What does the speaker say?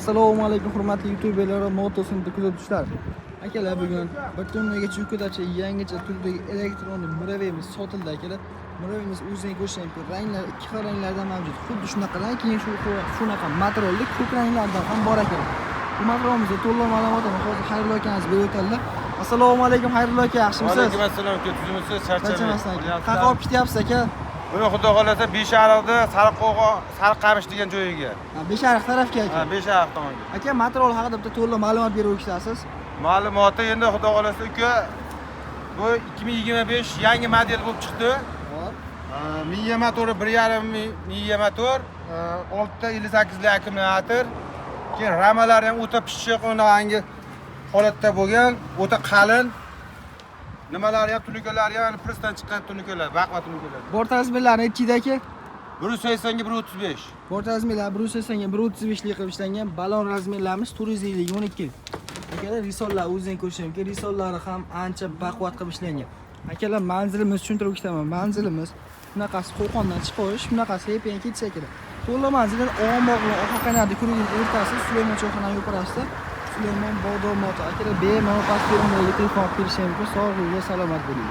Assalomu alaykum, hurmatli youtuberlar va motosini kuzatuvchilar. Akalar, bugun bir tonnaga yukodachi yangicha turdagi elektron muraviyimiz sotildi, akalar. Muraviyimiz o'zini ko'rish mumkin. Ranglar ikki xil ranglarda mavjud. Xuddi shunaqa rang, keyin shu shunaqa materialli ko'k ranglardan ham bor ekan. Bu materialimizda to'liq ma'lumotini hozir Xayrullo akamiz berib o'tadilar. Assalomu alaykum, Xayrullo aka, yaxshimisiz? Alaykum assalom aka, tuzumisiz, charchamang. Charchamasdan aka. Qayerga olib ketyapsiz, aka? Buni xudo xohlasa Beshariqda Sariq Sariqamish degan joyiga. Ha, Beshariq tarafga, aka. Ha, Beshariq tomonga. Aka, material haqida bitta to'liq ma'lumot berib o'tsangiz. Ma'lumoti endi xudo xohlasa uka, bu 2025 yangi model bo'lib chiqdi. Hop. Miya motori 1,5 miya motor, 6,58 lik akkumulyator. Keyin ramalari ham o'ta pishiq, unaqangi holatda bo'lgan, o'ta qalin. Nimalari ham, tunukalari ham pressdan chiqqan tunukalar, baqva tunukalar. Bort razmerlari nechi aka? 180 ga 135. Bort razmerlari 180 ga 135 lik qilib ishlangan. Balon razmerlarimiz 450 ga 12. Akalar, risollar o'zing ko'rish mumkin. Risollari ham ancha baquvvat qilib ishlangan. Akalar, manzilimiz tushuntirib ketaman. Manzilimiz shunaqasi Qo'qondan chiqib, shunaqasi Hepen ketish, akalar. To'liq manzil Og'onbog' bilan Oqaqanadi ko'rining o'rtasi, Sulaymon choyxonaning ro'parasida, Sulaymon Bog'dor moto. Akalar, bemalol pastki telefon qilib kelishingiz mumkin. Sog' bo'ling, salomat bo'ling.